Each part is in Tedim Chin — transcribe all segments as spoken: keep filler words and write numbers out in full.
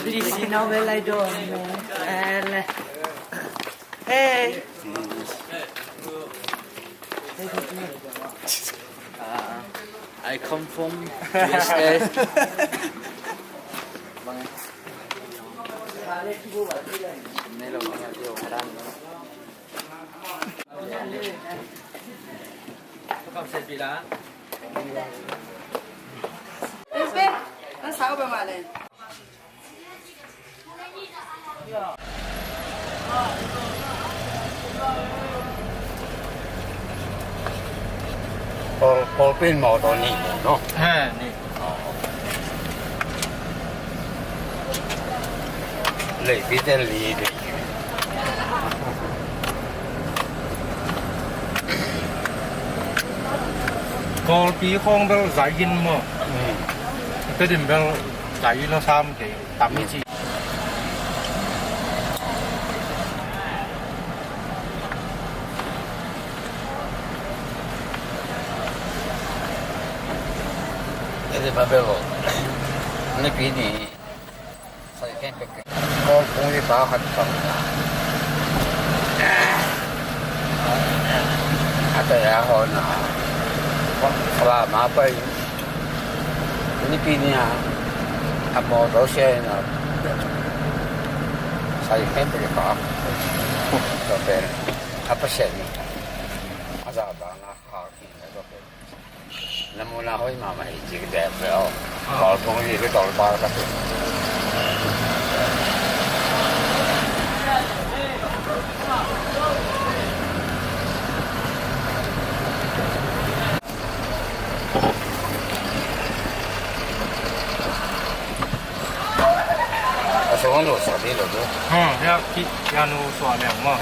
Lisi no ve lai do. Ele. Hey. Uh, I come from U S A. Paul, Paul Pin mawtaw nih no? Ha, nih. Leipite li ding. Kawlpi khawng bel zai in maw? Mm. Tedim bel zai in a sam kei tam i ci. Tedim a bel ni pi ni. Kawlpung i pa khat khat a taya hawna. Kala ma pai nipi ni a, a mawtaw sia in a sai khen pe pa. Tua pen a Pasian a za bang a khak hi na tua pen. Namuna hoih mahmah hi ci ka tek ve aw. Kawlpung hi ve, Kawlpar ka hi. A sung a nu suah dih lo tu. Hmm, ya ki, ya nu suah liang maw.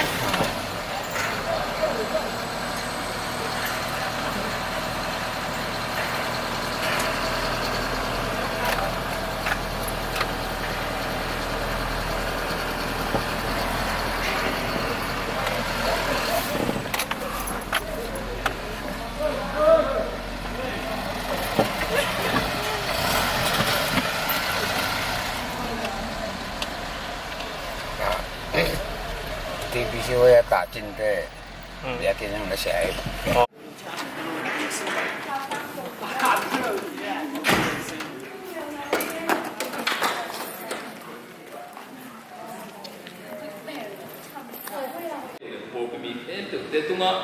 T B C hoih a ta cin te. Hmm. Ya cin ang na sia ai. Oh. Pawlpi mi khempeuhte tungah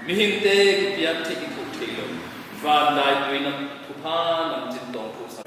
mihingte kipiak theih, kithuk theih loh vanlai tuina thupha lamcin tawng thu sa.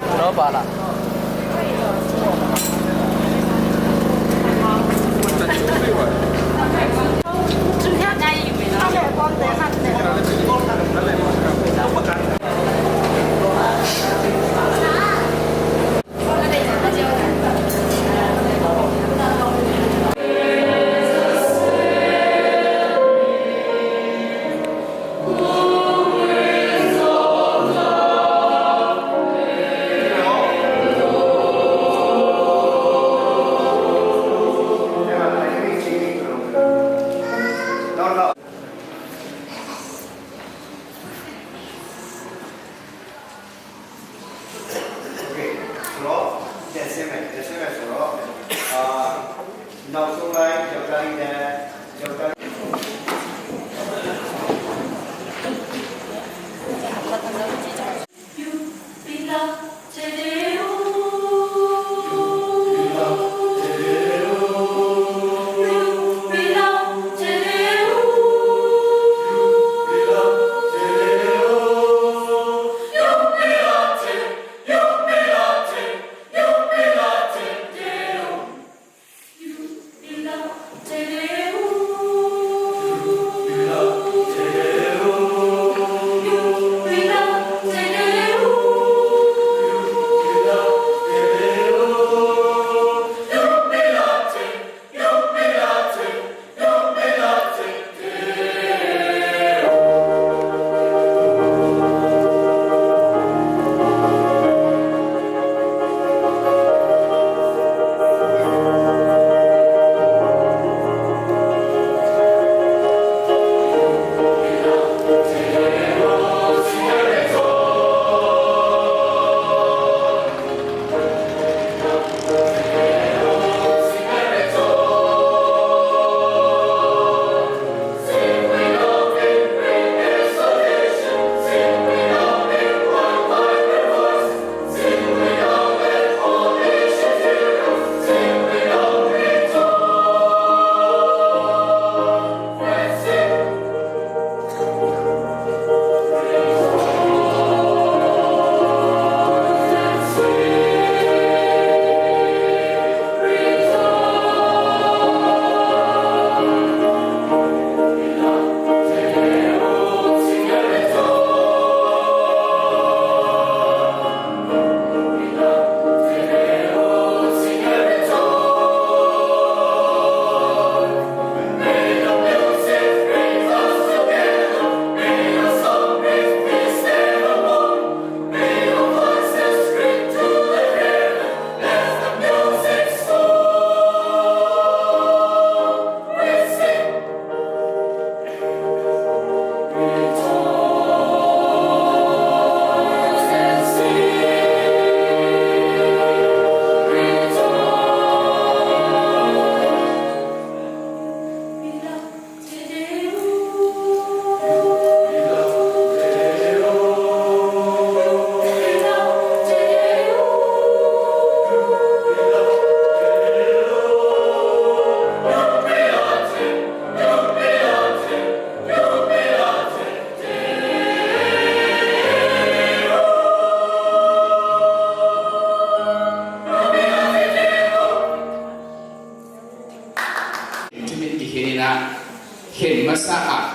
Khen masa ah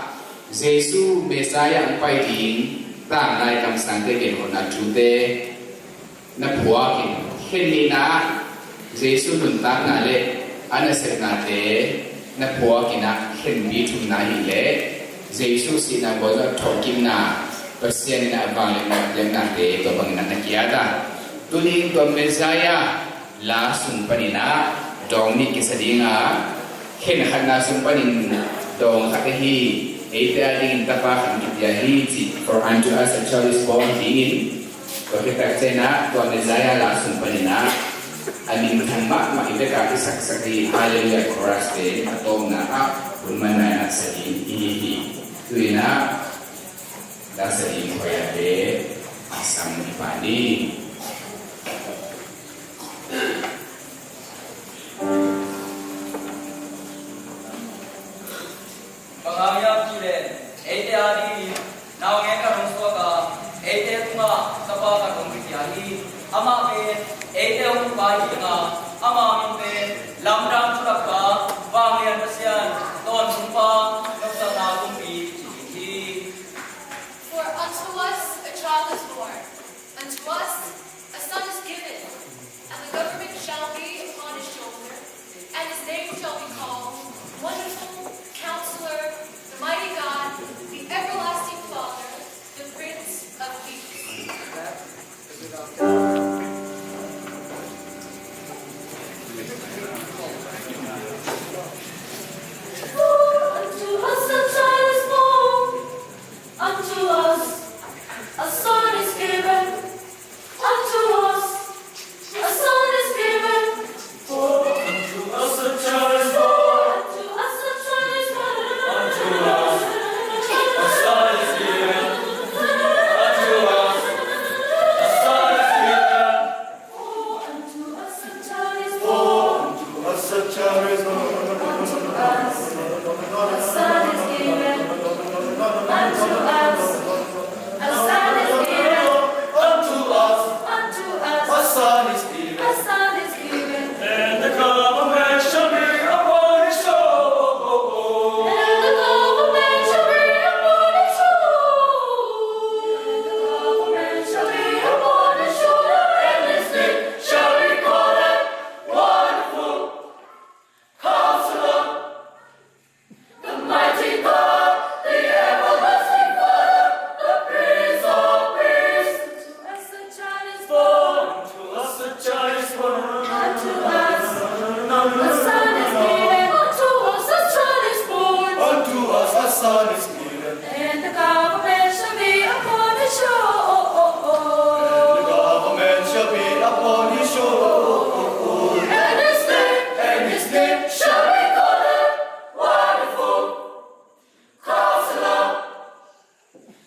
Jesu Messiah hong pai ding tanglai kamsangte genkhawhna thute na phuak in, khen nihna ah Jesu nuntakna le a nasepnate na phuak in ah, khenpi thumna hileh Jesu sihna gualzawh thawhkikna, Pasian in ah vangliatna piaknate tua bangin ah na ki-at a. Tuni in tua Messiah la sung panin ah dawng nih kisa ding a, khen khatna sung panin dawng khat ahi, eite a dingin tapa khat kipia hi ci, "For unto us a child is born," dingin, tua khit tak ciangin ah tua Messiah la sung panin ah a minthang mahmah i bek a i saksak hi, Hallelujah chorus te a tawpna ah hun manna in ah sa ding i hi hi. Tu-in ah la sa ding khawng ah te a sang i pan ni. Bang hang hiam cih leh eite a dingin naungek khat hong suak a, eite tungah tapa khat hong pia hi. Amah pen eite hong pai ding a, ama min pen Lamdang Thulakpa, Vanglian Pasian, Tawntung Pa, Nopsakna Kumpi ci ding hi. For unto us a child is born, unto us a son is given, and the government shall be upon his shoulder, and his name shall be called Wonderful Counselor, the Mighty God, the Everlasting Father, the Prince of Peace. For unto us a child is born, unto us a son is given, unto us a son is given. For unto us a child is born, unto us a child is born, unto us a son is given, unto us a son is given. For unto us a child is born, unto us a child is born, unto us a son is given, unto us a son is given, unto us, unto us a son is given, a son is given. And the government shall be upon his shoulder. And the government shall be upon his shoulder. And the government shall be upon his shoulder. And his name shall be called Wonderful Counselor, the Mighty God, the Everlasting Father, the Prince of Peace. Unto us a child is born. Unto us a child is born. Unto us a son is given. Unto us a child is born. Unto us a son is given. And the government shall be upon his shoulder. And the government shall be upon his shoulder. And his name, and his name shall be called Wonderful Counselor,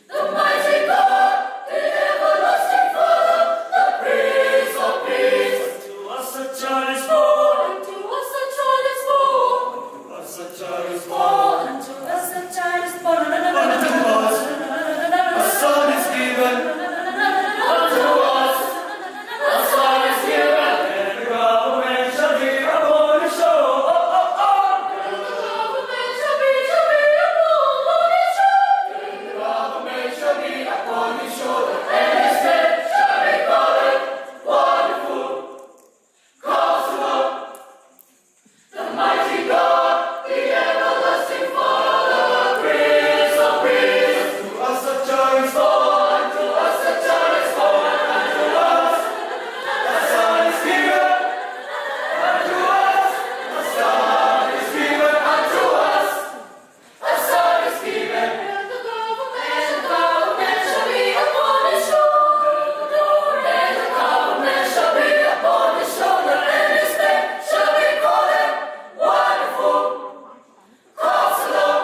the Mighty God, the Everlasting Father, the Prince of Peace. Unto us a child is born. Unto us a child is born. Unto us a child is born. Unto us a child is born. Unto us a son is given. Unto us a son is given. And the government shall be upon his shoulder. And the government shall be, shall be upon his shoulder. And the government shall be upon his shoulder. And his name shall be called Wonderful Counselor, the Mighty God, the Everlasting Father, the Prince of Peace. Unto us a child is born, unto us a child is born, unto us a son is given, unto us a son is given, unto us a son is given. And the government, and the government shall be upon his shoulder. And the government shall be upon his shoulder. And his name shall be called Wonderful Counselor,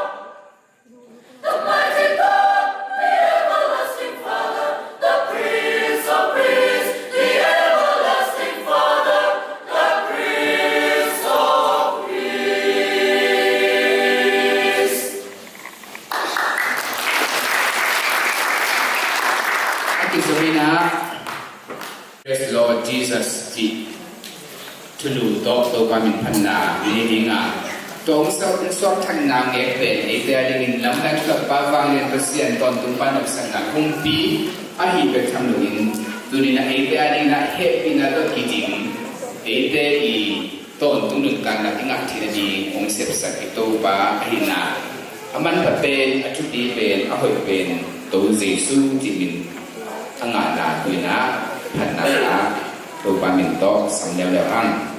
the Mighty God, the Everlasting Father, the Prince of Peace, the Everlasting Father, the Prince of Peace. A kizom in ah, Praise Lord Jesus cih thulu tawh Topa min phatna nei ding a, Tua hong suak, hong suak thakna ngek pen eite a dingin lamdang tawh Pa vanglian Pasian tawntung pan nopsakna kumpi ahi bek tham loin, tuni-in a eite a dingin a hehpihna tawh kidim, eite i tawntung nuntakna i ngah theihna ding hong sepsak i Topa ahihna, a manpha pen, a thupi pen, a hoih pen To Jesu cih min a ngahna, tuni-in a phatna Topa min tawh sam leuleu hang.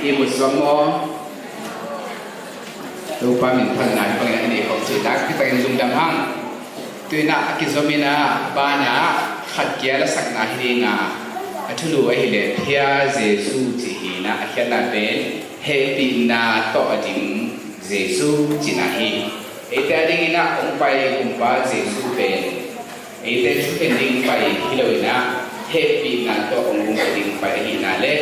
I mu suak maw? Topa min phatna hi bangin a nei khawm cih tak, hi takin lungdam hang. Tu-in ah a kizom in ah, banah khat kia lasakna hi ding a, a thulu ahih leh Phia Jesu cih hi-in ah, a khiatna pen hehpihna tawh a ding Jesu cihna hi. Eite a dingin ah hong pai Kumpa Jesu pen eite thukhen ding pai hi lo-in ah, hehpihna tawh hong pai ding pai ahihna le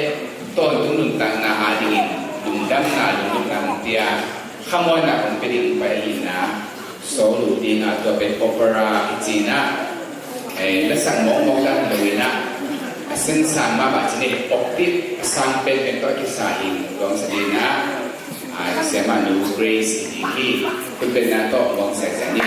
tawntung nuntakna adingin lungdamna, lunglutna hong pia, khamuanna hong pia ding pai ahihna sawllo ding a, tua pen opera kici-in ah, eh, lasak mawkmawk dan hi lo-in ah, a sinsang mahmah cih ni, octave a sang penpen tawh a kisa hi. Tua hong sa ding ah, a, Siamah Nu Grace hi ding hi. Khutbetna tawh hong siasia ni.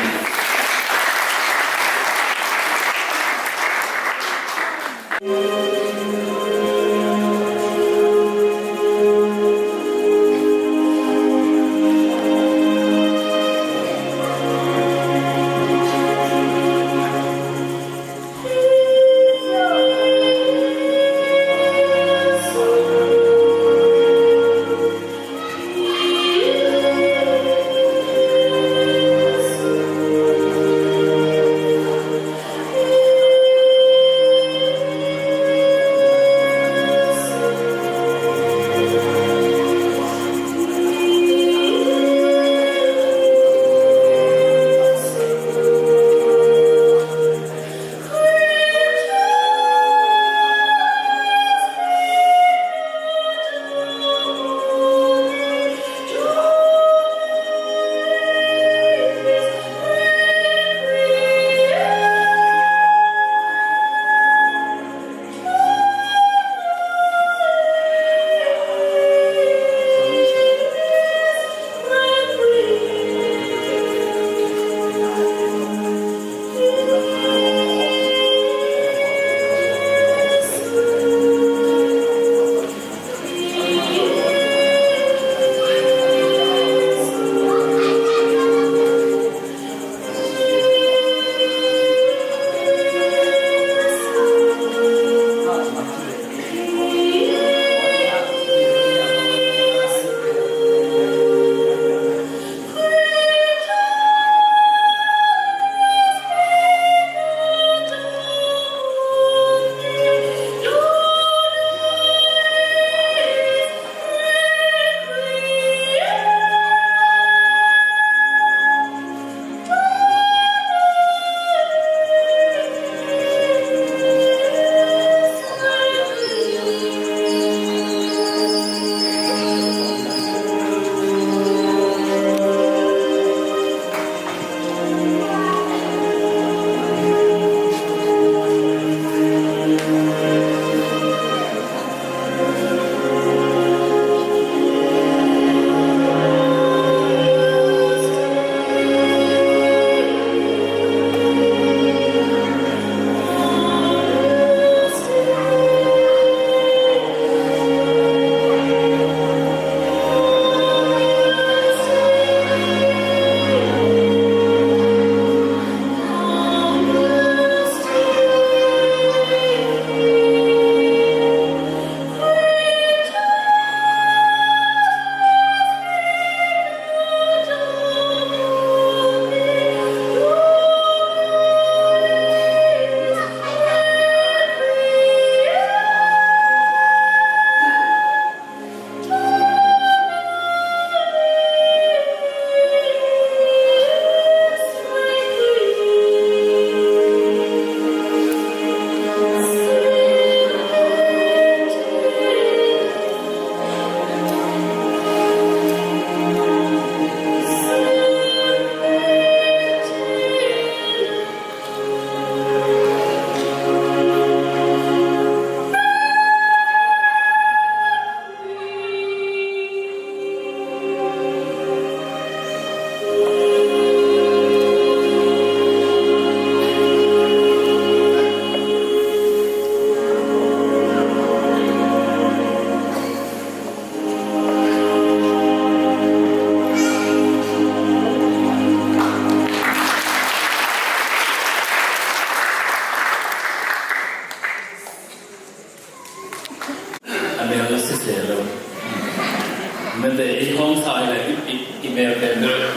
Mete i hong sa i le i, i, i mel pen deuh.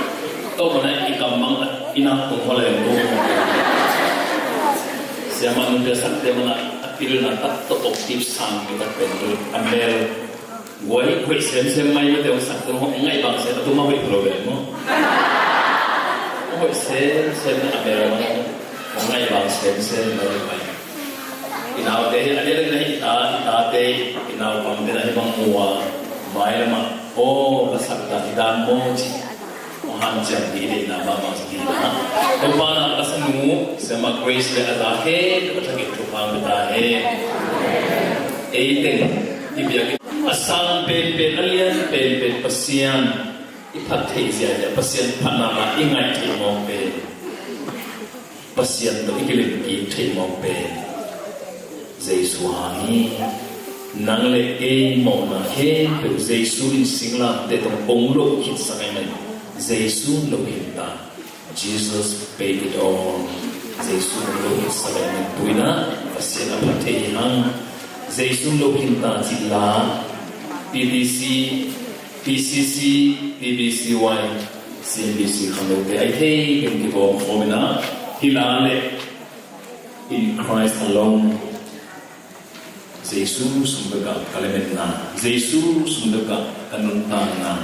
Tawh mana i kam mang i nak tung hawh le tung. Siamah nunte sakte mana a pilna tak tawh octave sang i tak pen deuh. A mel guai hoih semsem mai mete hong sak tung hawh ngaih bang sem a tung mah hoih lo pen maw. Hoih semsem a mel mana hong ngaih bang semsem mai mai. I naute hi, a diakdiak na hi i ta, i tate, i naupangte na hi bang mua, mai lamah, aw, ka sak dan hi dan maw ci. Aw, hanciam hi deihna mahmah ci hi na. Topa na ka sanu, Sema Grace le a za he, ka thakit thupha pia ta he. Ei teng, i biak a sang penpen, a lian penpen Pasian i phat theih zia, Pasian phatna mah i ngaih theih mawk pen. Pasian tawh i kilem kik theih mawk pen Jesu hang hi. Nang le kei mawhna khempeuh Jesu in singlamteh tawh hong lo khitsak ahih manin Jesu lo khin ta. Jesus paid it all. Jesu hong lo khitsak ahih manin tu-in ah Pasian a phat thei hi hang. Jesu lo khin ta cih la P T C, P C C, P B C Y, C N B C khangnote a i thei pen kibawm khawm in ah, hih la le In Christ Alone, Jesu sung bek ah ka lametna, Jesu sung bek ah ka nuntakna,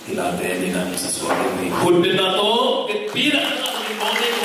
hih late ni in ah sa suak lo hi. Khut beng na tawh, kipina ka tawh, kipawng ding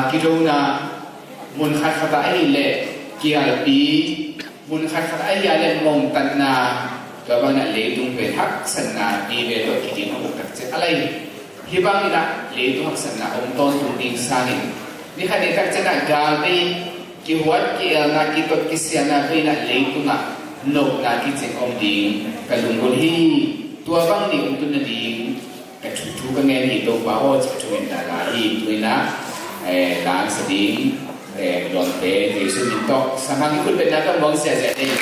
kidona, mun khatkhat ah ahih leh kialpi, mun khatkhat ah ahih leh mongtatna, tua bangin ah leitung pen haksatna vive tawh kiding a uk takciang a lai. Hih bangin ah leitung haksatna om tawntung ding sangin, ni khat ni takciang ah gal bei, kihuat ki-elna, kitot kisiatna bei in ah leitungah nopna kicing om ding ka lunggulh hi. Tua bang ni om tun nading ka thu, thu ka ngen hi. Topa aw, ci ka thungen ta lai hi. Tu-in ah, eh, dansa ding, eh, lawmte Jesu min tawh sang hang i khut betna ka muang siasia ding.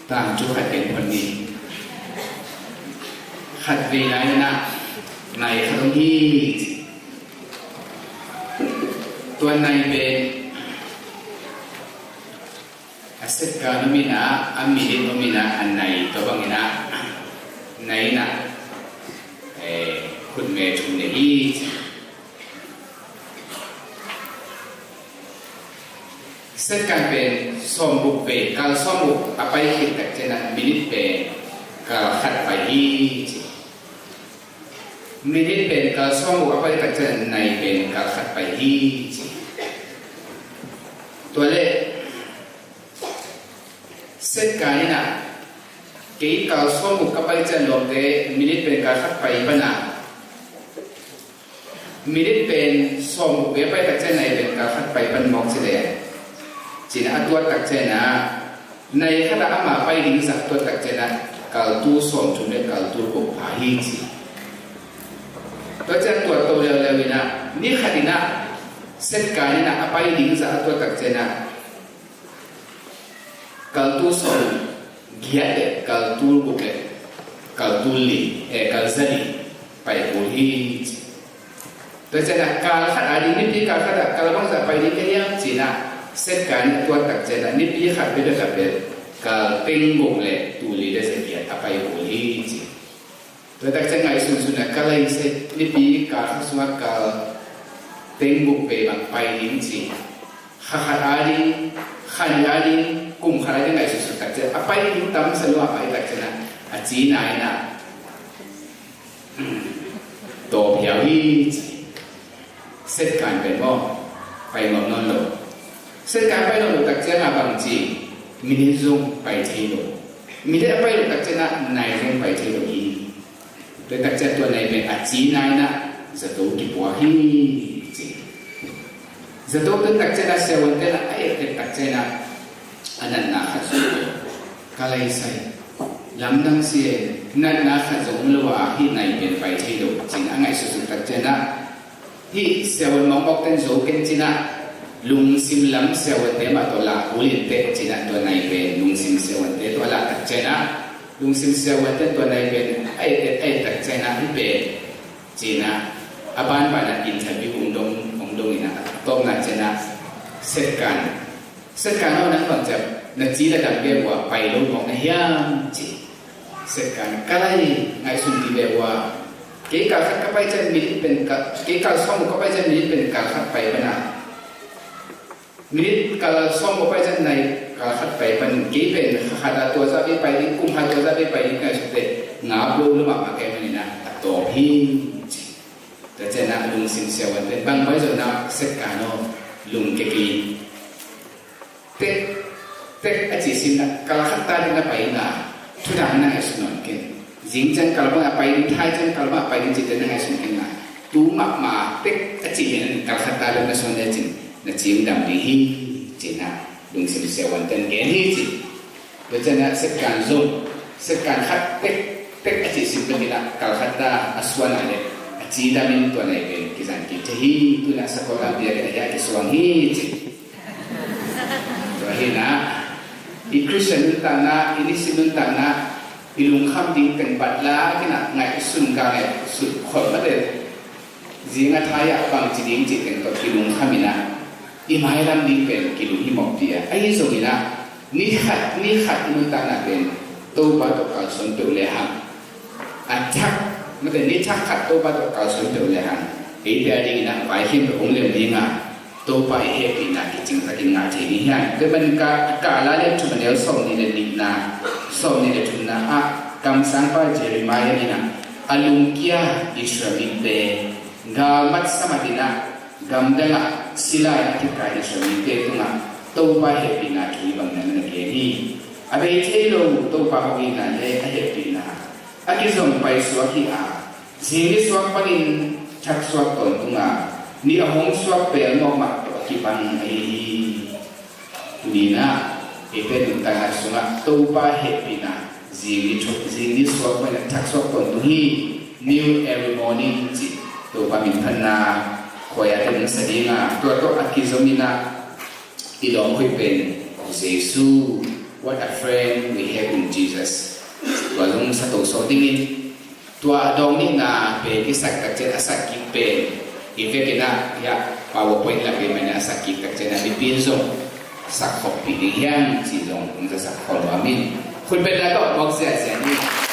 Tangthu khat gen phot ni. Khat vei lai-in ah nai khat om hi. Tua nai pen a second om in ah, a minute om in ah, a nai tua bangin ah nai in ah, eh, khutme thum nei hi. Second pen sawmguk vei, kal sawmguk a pai khit tak ciangin ah minute pen kal khat pai hi ci. Minute pen kal sawmguk a pai tak ciangin ah nai pen kal khat pai hi ci. Tua leh second in ah kei kal sawmguk ka pai ciang lawmte minute pen kal khat pai pan a, minute pen sawmguk vei a pai tak ciang nai pen kal khat pai pan mawk ci leh, ci-in ah a tuat tak ciangin ah nai khat ah ama pai ding zah a tuat tak ciangin ah kal tul sawmthum le kal tul guk pha hi ci. Tua ciang tuat to leuleu in ah ni khat in ah second in ah a pai ding zah a tuat tak ciangin ah kal tul sawmgiat le kal tul guk le kal tul li, eh, kal za li pai kul hi ci. Tua ciangin ah kal khat a ding, nipi kal khat ah kal bangzah pai ding ka hiam ci-in ah second in ah a tuat tak ciangin ah nipi khat bek a pai, kal peng guk le tul li le za giat a pai kul hi ci. Tua tak ciang ngaihsun sun ah kal lai sai, nipi kal khat sungah kal peng guk vei bang pai ding ci. Kha khat a ding, kha nih a ding, kum khat a ding ngaihsun sun tak ciang a pai ding tam sa lua pai tak ciang ah a ci nai in ah tawp hiau hi ci. Second pen maw, pai nuam nawn lo. Second pai nuam lo tak ciang ah bang ci, minute zong pai thei lo. Minute a pai lo tak ciang ah nai zong pai thei lo hi. Tua tak ciang tua nai pen a ci nai in ah zato kipuak hi ci. Zato tua tak ciang ah siavuante in ah a et et tak ciang ah a natna khat zong lo. Ka lai sai, lamdang sia, natna khat zong lo a hih nai pen pai thei lo ci-in a ngaihsut tak ciang ah hih siavuan mawkmawkte in zo ken ci-in ah lungsim lam siavuante mah tawh lah kul in teh ci-in ah tua nai pen lungsim siavuante tawh lah tak ciang ah, lungsim siavuante tua nai pen a et et a et tak ciang ah hih pen ci-in ah a banban ah interview hong dong hong dong in ah a tawpna ciang ah second, second aw, nang bang ciang na ci na dam ve ua pai lo mawk na hiam ci. Second, ka lai, ngaihsun dih ve ua, kei kal khat ka pai ciang minute pen kal, kei kal sawmguk ka pai ciang minute pen kal khat pai pan a, minute kal sawmguk pai ciang nai kal khat pai pan, kei pen kha khat a tua zah vei pai ding, kum khat tua zah vei pai ding ngaihsun teh ngap lo lo mahmah kei manin ah a tawp hi ci. Tua ciang ah lungsim siavuan pen bang pai zong na second aw, lungkia kei. Tek, tek a cih sin na kal khat ta ding na pai na, thu dang na ngaihsun nawn ken. Zing ciang kal bang a pai ding, thai ciang kal bang a pai ding cihte na ngaihsun ken na, tu mahmah tek a cih lian kal khat ta ding na suan le cin, na cim dam ding hi ci-in ah lungsim siavuan ten gen hi ci. Tua ciang ah second zong, second khat tek, tek a cih sin bek in ah kal khat ta a suan a leh a ci dam in tua nai pen kizang kik thei hi. Tu-in ah sakol lam bia ken a hia kisuang hi ci. Tua hi-in ah i Khristian nuntakna, i nisim nuntakna, i lungkham ding teng bat la, kei na ngaihsun ka ngaihsut khol mate. Zing a thai ah bang ci ding cih teng tawh kilungkham in ah i mailam ding pen kilung hi mawk pi a. Ahi zongin ah ni khat, ni khat i nuntakna pen Topa tawh kalsuan peuh le hang, a thak, mate, ni thak khat Topa tawh kalsuan peuh le hang, eite a dingin ah vai khempeuh hong lem ding a, Topa i hehpihna kicing takin ngah thei ding hi hang. Tua manin ka, ka la le thum a neu sawmnih le nihna, sawmnih le thumna ah kamsangpa Jeremiah in ah a lungkia Israel mite galmat samat in ah gamdang ah sila in a kikai Israel mite tungah Topa hehpihna thu bang na na gen hi. A bei thei lo Topa hong itna le a hehpihna a kizom paisuak hi a, zing ni suak panin thak suak tawntung a, ni a hong suak pelmawh mah tawh a kibang ahi hi. Tuni-in ah eite nuntakna sungah Topa hehpihna zing ni thuk, zing ni suak panin thak suak tawntung hi. New every morning ci, Topa min phatna khuaiate nungsa ding a, tua tawh a kizom in ah i lawm hoih pen Jesu, What a friend we have in Jesus. Tua zong sa to sawt dingin, tua dawng nihna pen i sak tak ciang a sak kik pen i vekin ah, ya, PowerPoint lak ding mah a sak kik tak ciang a mipi in zong sak khopih ding hiam cih zong hong za sak khol nuam ing. Khut beng lai bawk ziahziah ni.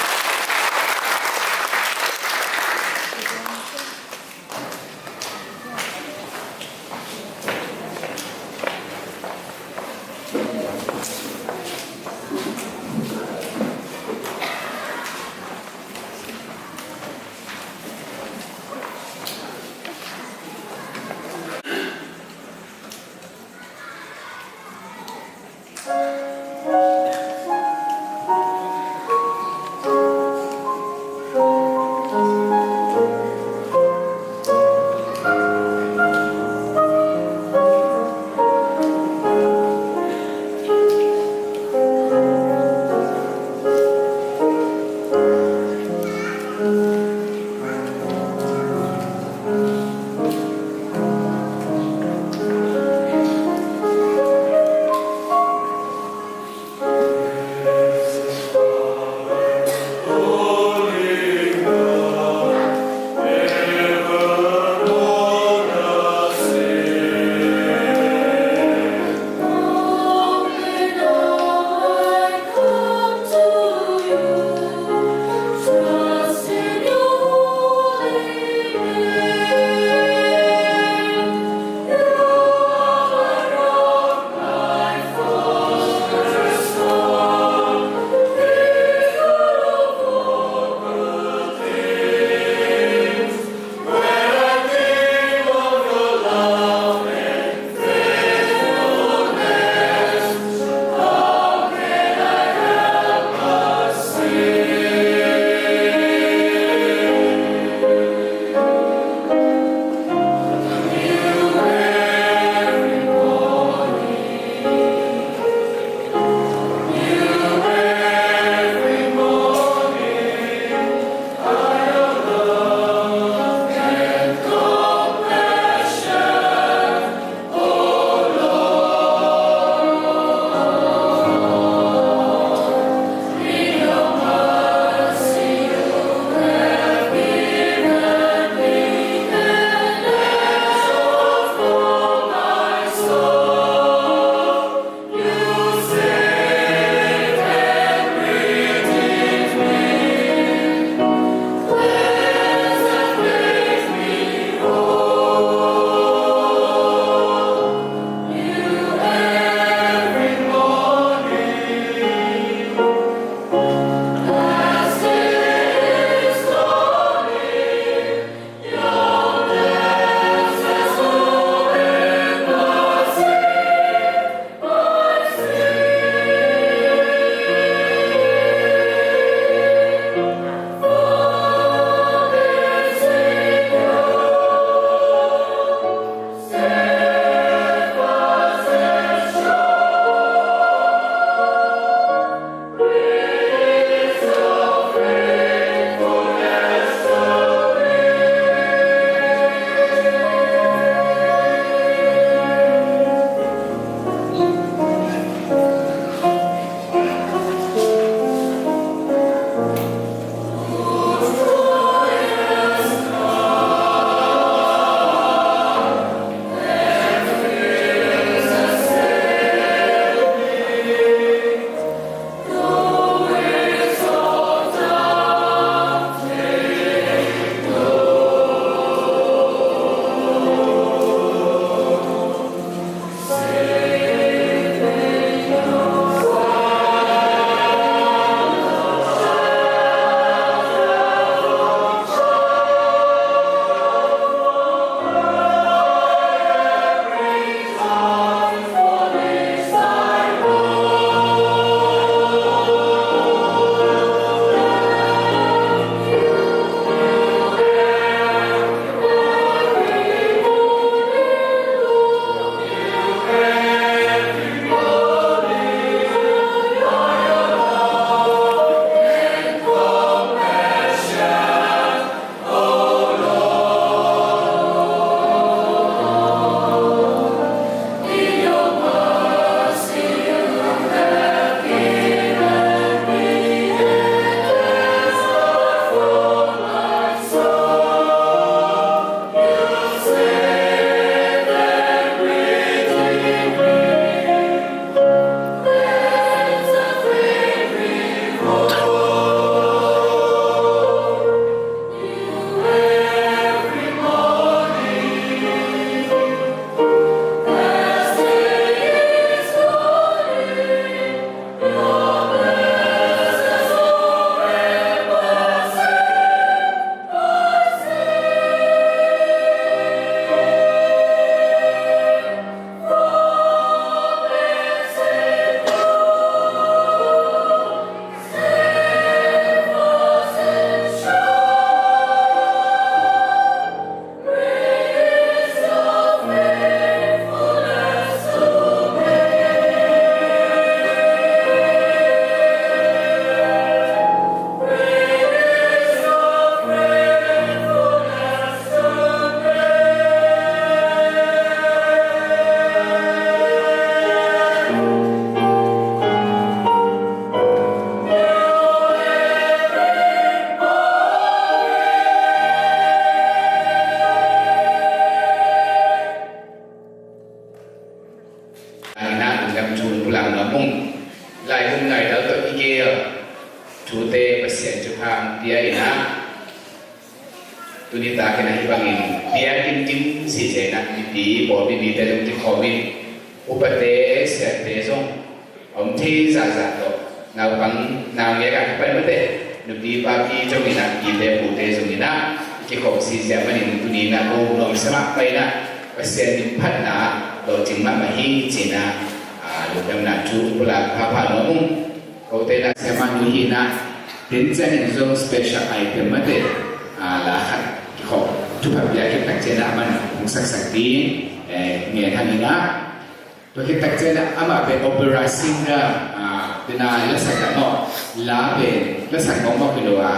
Thu pulak nuam ung. Lai hun nai dal tawh i gel thute Pasian thupha pia in ah, tuni takin ah hih bangin biakinn dim sih ciangin ah mipi, pawlpi mite zong kikhawm in, upate, siate zong a om thei zahzah tawh, naupang, naungek a kipan mate, nupi papi zongin ah, pite pute zongin ah kikhawm sih ciang manin tuni in ah ko nuamsa mahmah in ah, Pasian min phatna lawhcing mahmah hi ci-in ah, a, lungdamna thu pulak phapha nuam ung. Kote in ah siamah nu hi in ah, den ciangin zong special item mate, a, la khat kikhawm, thupha pia khit tak ciangin ah aman hong saksak ding, eh, ngen hang in ah. Tua khit tak ciangin ah amah pen opera singer, a, tua in ah lasak dah maw, la pen lasak mawkmawk hi lo a,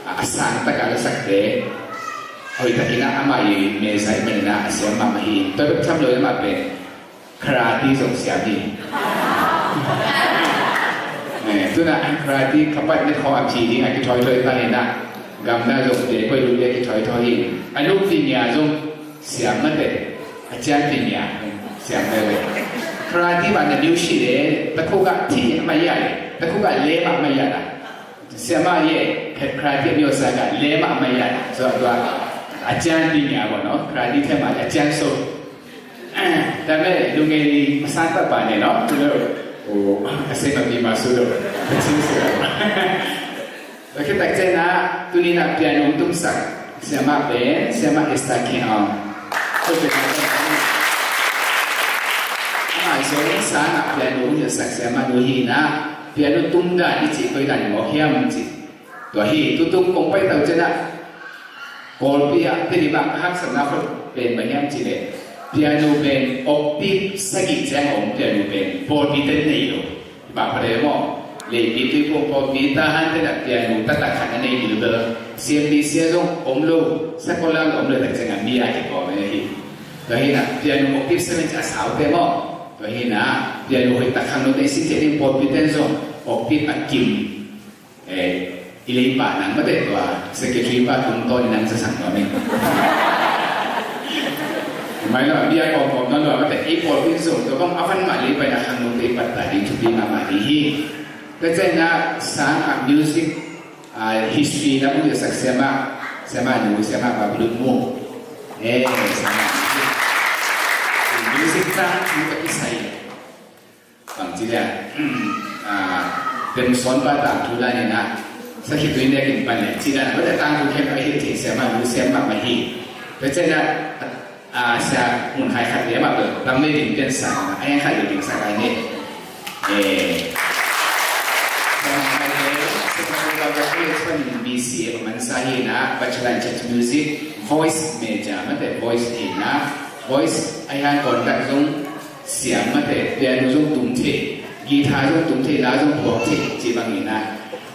a, a sang tak a lasakte hoih takin ah amah i mesa i man in ah a siam mahmah hi. Tua bek tham lo in amah pen karate zong siam hi. Eh, tu in ah karate kapat na khawng a phi ding a kithoithoih bang in ah, gamna zong te koi lu le kithoithoih hi. A nu pinya zong siam mate, a cian pinya siam mate. Karate bang na niu shi le, takhuk ah thi mah ya le, takhuk ah le mah mah ya la. Siamah ye, karate a myo sa ka le mah mah ya la. So tua a cian pinya bo no, karate the mah a cian so. Tua mah lungei masan papa ne no, tu lo. O, a se ma pi ma su lo. A cian so. Tua khit tak ciangin ah tuni in ah piano hong tumsak siamah pen siamah Esther Kheng Aung. Tua pen amah zong sang ah piano hong hilhsak siamah nu hi in ah, piano tum dan i cih koi dan mawk hiam cih. Tua hi, tutung kong pai tau ciangin ah Kawlpi ah, Tedim ah ka haksatna khol pen bang hiam cih leh, piano pen octave sagih ciang a om piano pen pawlpi ten nei lo. Pahpalei maw, Leipi, Tuiphum pawlpi, Tahan te in ah piano taktak khat a nei ding bel, C M B C ah zong om lo, sakol lam om lo tak ciangin mi a kikawm hi. Tua hi in ah piano octave seven a saute maw. Tua hi in ah piano hoih tak khangnote i sin ciat ding pawlpi ten zong octave a kim, eh, i leipa nang mate tua secretary pa tungtawn i nang zasak nuam ing. Mai lo, bia kawmkawm nawn lo mate, ei pawlpi zong tua bang a van mah leipa in a khangnote i pattah ding thupi mahmah ding hi. Tua ciangin ah sang a music, a, history na mu sak siamah, siamah nu, siamah Babalut Mu. Eh, siamah music. Music tang mu ka kisai. Bang ci leh, ah, Demson pa tangthu la ni na, sa khitui nek in pan leh ci la na, tua tangthu khempeuh a hilh theih siamah nu siamah mah hi. Tua ciangin ah, ah, sia mun hai khat leh mah bel tam leh ding pian sa, a hiang khat leh ding sa kai ni. Eh. Sia Mun Khai leh, Singapore Government College pan in B C A a man sa hi na, Bachelor in Church Music, voice major, mate voice hi na, voice a hiang conduct zong siam mate, piano zong tum thei, guitar zong tum thei, la zong phuak thei, ci bang hi na.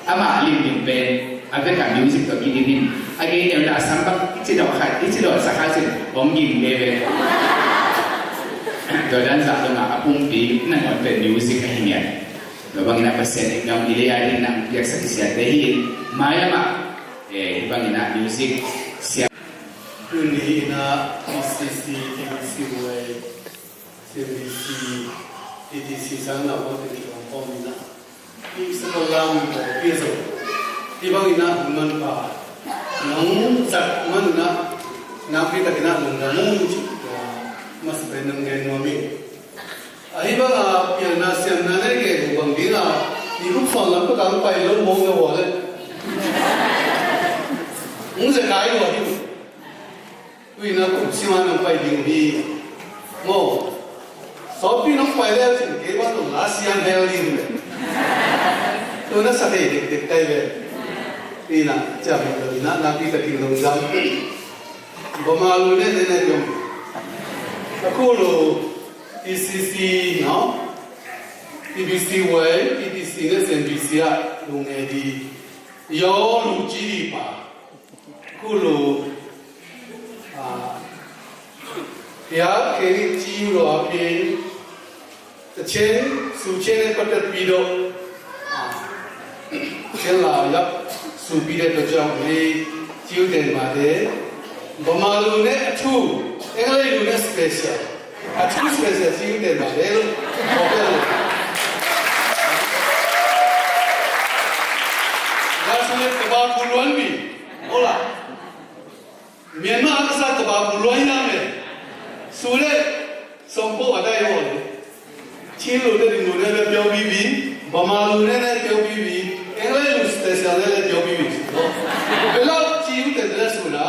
Amah a limlim pen, a vek a music tawh kidim in, a gei neu na a sam bang, i ci dawh khat, i ci dawh sa khat cin, hong ging veve. Tua dan zah dong a, a pumpi nangawn pen music ahi ngiat. Tua bangin a Pasian in gam i lei a ding nang piaksak i siate hi in, mai lamah, eh, hih bangin a music siam. Tuni in a P C C, T B C Y, C M B C, T T C sang na wan teng tawh pawm in a, i sakol lam tawh pia zo. Hih bangin a hun manpha nong zat man in a, nakpi takin a lungdam ung ci, masa pen nong gen nuam ing. Ahi bang a pialna siamna le geh uh bang ding a, i luksuan lam pek a hong pai lo mawk na ua le. Hong zekai lua hi uh. Ui na kum sima nong pai ding uh hi. Maw. Sawtpi nong pai le cin kei bang nong la siam hel ding uh le. Tu na sa thei dekdek kai ve. Ui na ciam lo na na pi ka king long jam. Bama lu ne ne ne yong. A khu lo. T C C, no? T B C Y, T T C ne C M B C ah lung e di. Yo lu ci di pa. Khu lu, ah, ya keni ci lu a pin. Ka cen, su cen e patat pi do. Ah. Ken la yap su pi de to jong hei ciu den ma de. Bama lu ne a thu, English lu ne special. A thu special ciu den ma de lu. လူနဲ့လည်းပြောပြီးပြီ၊ ဗမာလူနဲ့လည်းပြောပြီးပြီ၊ အင်္ဂလိပ်လူ special နဲ့လည်းပြောပြီးပြီဆိုတော့၊ ဘယ်လောက်ကြည့်ဦးတယ်လဲဆိုတာ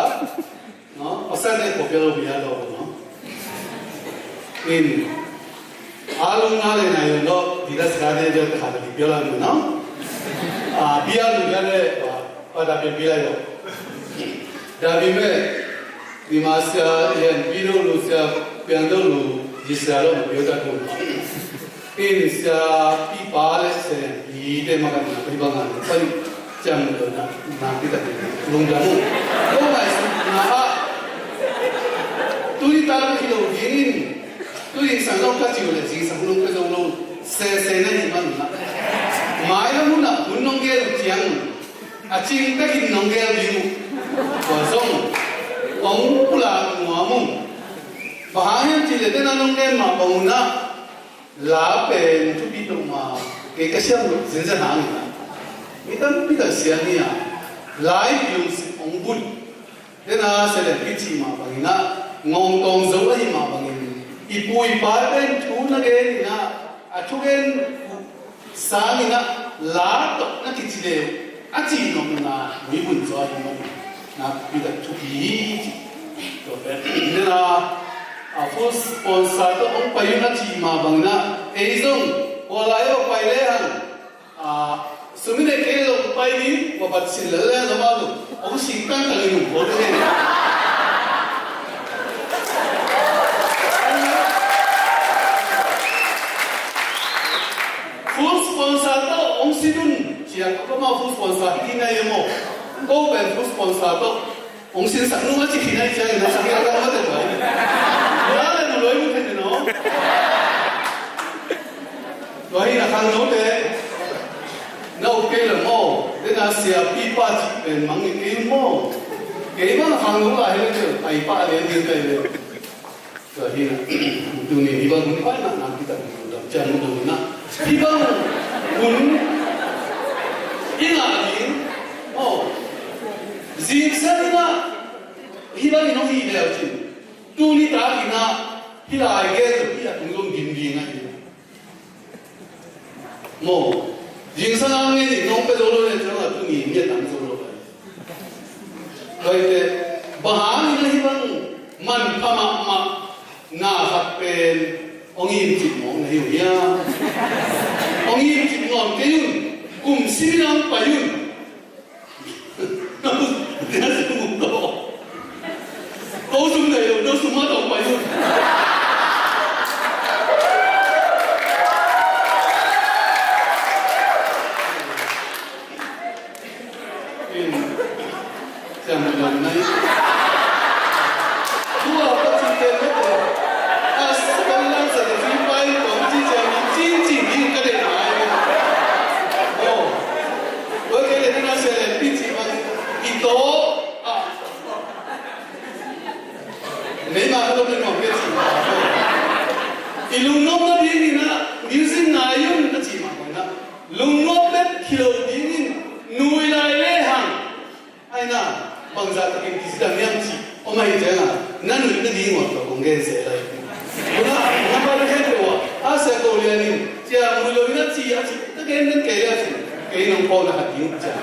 နော်၊ ပတ်စံနဲ့ပေါ်ပြလို့မရတော့ဘူးနော်။ အင်း၊ အားလုံးနားလည်နိုင်ရင်တော့၊ ဒီလက်စကားနဲ့တော့တစ်ခါတည်းပြောလိုက်မယ်နော်။ အာ၊ ပြီးရလူကလည်း၊ အာ၊ ဘာသာပြန်ပေးလိုက်တော့။ ဒါပေမဲ့၊ ဒီမှာဆရာရန်ပြီးတော့လို့၊ ဆရာပြန်တော့လို့၊ ဒီဆရာတော့မပြောတတ်ဘူးနော်။ အင်း၊ ဆရာပြီးပါလေဆရာ၊ ဒီတဲ့မှာကနော်၊ ပြိပငါနော်၊ ပြန်ကြံလို့နော်၊ နားပြီးတတ်တယ်၊ လုံးကြလို့။ တော့မှဆရာက၊ တူရီတာကီလိုရင်း၊ တူရီဆန်လောက်ကချီကိုလည်း၊ ဒီဆန်လုံးကစုံလုံးဆဲဆဲနဲ့ဒီမှာနော်။ မိုင်းလုံးနော်၊ ဘုံလုံးကဲလို့ကျန်၊ အချင်းတခင်လုံးကဲလို့၊ ဘာဆုံး၊ ဘုံပူလာငွားမှု၊ ဘာဟန်ချီလေတဲ့နော်၊ လုံးကဲမှာဘုံနော်။ လာပဲထူပြီးတော့မှ၊ ကဲကရှက်မှုစင်စက်ဟန်နေတာ၊ မိတမ်းပြီးတော့ဆရာနေရ၊ လိုက်ယုံစင်အောင်ဘူး။ တဲ့နော်၊ ဆရာလည်းပြီးချီမှာဘုံနော်၊ ငုံတုံးစုံအဟိမှာဘုံနော်၊ အီပူအီပါတဲ့ထူနဂဲနော်၊ အထူကဲ Sangin ah, la tawh na kici le, a cih nopna, mihun zaw a hi mawk na, bidak thupi hi ci. Tua pen nena, a, full sponsor tawh hong pai un a cih mah bangin ah, ei zong, kua lai a va pai le hang, a, sum in ei kei zong pai ding, va bat sin lel le hang amah zong hong sing tangtang in hong bawl ding hi. Full sponsor tawh hong sit un ci a, amah full sponsor hi khin ahi maw? Ko pen full sponsor tawh hong sinsak nung a ci khin ahi ciangin, na sak hial kang mate tua hi. Tua le mu loi mu khin no. Tua hi na khangnote na up kei le maw? Dena siapipa cih pen mang hi kei maw? Kei bang khangno lai hi le, pai pa lian lian kai le. Tua hi na, tuni hih bang hun paina na kita dam ciang mun dong na. Hih bang hun i ngah ding, aw, zingsang in ah hih bang in hong hih leu cin, tuni tak in ah hih lai gen hih a tung zong dim ding a hi. Maw, zingsang a ngen in nong pia zo lo le, ciang a tuni mi a tam zo lo. Tua hi te, bang hangin a hih bang manpha mahmah na khat pen hong imcip mawk na hi uh hiam? Hong imcip nawn kei un, kum sim in hong pai un. Ko sum nei lo, no sum mah tawh pai un. In, siam lam nai. Tua ka ci pen mate. A, sa kan lang sa ka ci pai kong ci ciang in cin cin in ka dei nai. Oh. Tua kei le na sia le pi ci bang i to. A. Neimah ka tawh neimah pia cih mah. I lungnuam nadingin ah music ngai un a cih mah bangin ah, lungnuam bek hi lo dingin nui lai le hang. Ai na, bangzah takin kicidam hiam cih om ahih ciangin ah, na nuih nading uh tawh kong gen seh lai. Tuna, na pa na khen peuh ah, a sia ko lian in, cia nui lo in a ci, a ci, ka gen den kei a ci. Kei nong phawkna khat ding uh cia.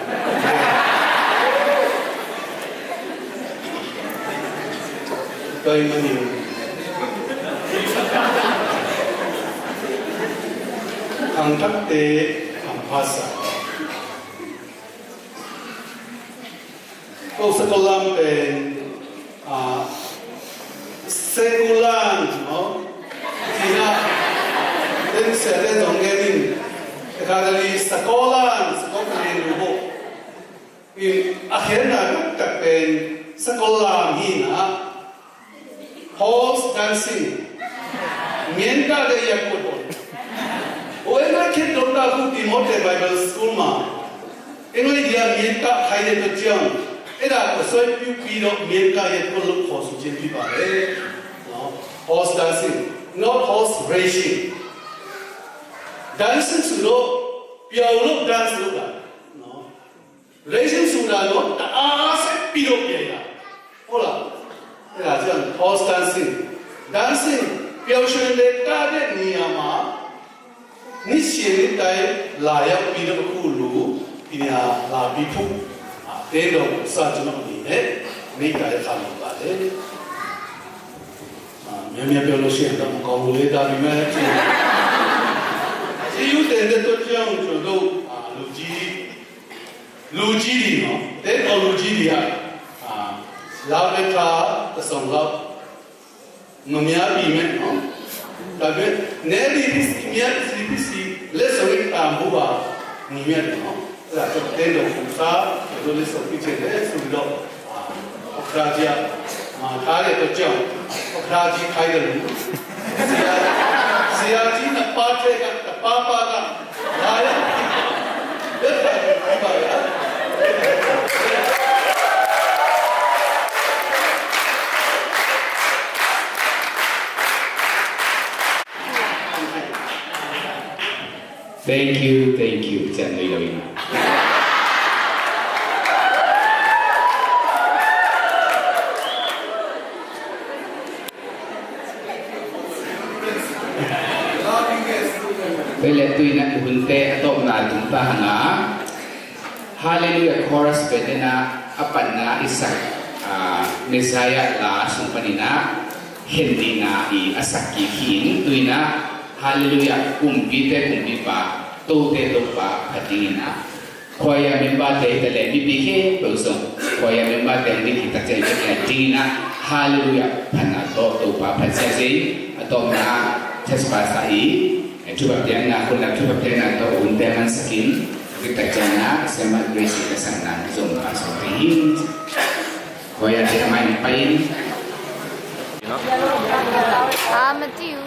Tua ahih manin khangthakte hampha sa. Ko sakol lam pen, ah, sekulan, no? Cina, den sia den zong gen in, khatali sakolan, sakol pen lu bo. In a khenna taktak pen sakol lam hi na, horse dancing. Myanmar de yak kut on. O, en a khet dong da ku Timothy Bible School ma. En a dia Myanmar khai de to chiang. E da ko soi piu pi do Myanmar yak kut lo ko su chen pi pa le. No. Horse dancing, not horse racing. Dancing su lo, piau lo dance lo da. No. Racing sung dan lo, ta a a se pi lo pia ya. Hola. Ya, ciang horse dancing. Dancing, piau shen le ta de ni ya ma. နှစ်ရှည်နှစ်တိုင်းလာရောက်ပြီးတော့ အခုလို ဒီနေရာလာပြီးဖို့ အသင်းတော်ကို စကျွန်တော်အနေနဲ့ မေတ္တာရပ်ခံလိုပါတယ်။ အာ၊ များများပြောလို့ရှိရင်တော့ မကောင်းဘူးလေ။ ဒါပေမဲ့ ကျေးဇူးတင်တဲ့အတွက်ကြောင့် ကျွန်တော်တို့၊ အာ၊ လူကြီး၊ လူကြီးတွေနော်၊ တဲတော်လူကြီးတွေက၊ အာ၊ လာမယ့်ခါတစ်စုံလောက် မများပေမဲ့နော်၊ ဒါပေမဲ့ နည်းသည်ဖြစ်စေ၊ များသည်ဖြစ်စေ၊ လက်ဆောင်နဲ့ တန်ဖိုးပါ ညီမျှတယ်နော်။ အဲ့ဒါကြောင့် တဲတော်ကို စား၊ ကျွန်တော်တို့ လက်ဆောင်ပေးခြင်းနဲ့ဆိုပြီးတော့၊ အာ၊ ဥက္ကဋ္ဌကြီးက မှာထားတဲ့အတွက်ကြောင့် ဥက္ကဋ္ဌကြီးခိုင်းတယ်လို့ ဆရာ၊ ဆရာကြီးနှစ်ပါးထဲက တစ်ပါးပါးက လာရောက်ပြီး လက်ခံယူပေးပါရန် Thank you, thank you. Cian lui lui. Tua leh tu-in ah i hunte a tawpna tung ta hang a, Hallelujah chorus pen in ah a panna i sak, ah, Messiah la sung panin ah khen dingin ah i a sak kik hi. Tu-in ah Hallelujah kumpite kumpipa, tote Topa phat dingin ah, choir member te hi ta leh mipi khempeuh zong choir member te hong ding hi ta ciang, dingin ah Hallelujah phatna tawh Topa phat ziahziah in, a tawpna ah church pastor i thupha piakna, hun lam thupha piakna tawh hunte mansak in, a kitak ciangin ah Siamah Grace i ka sakna zong pastor te hi. Choir te a mai pai in. Ah, Matthew.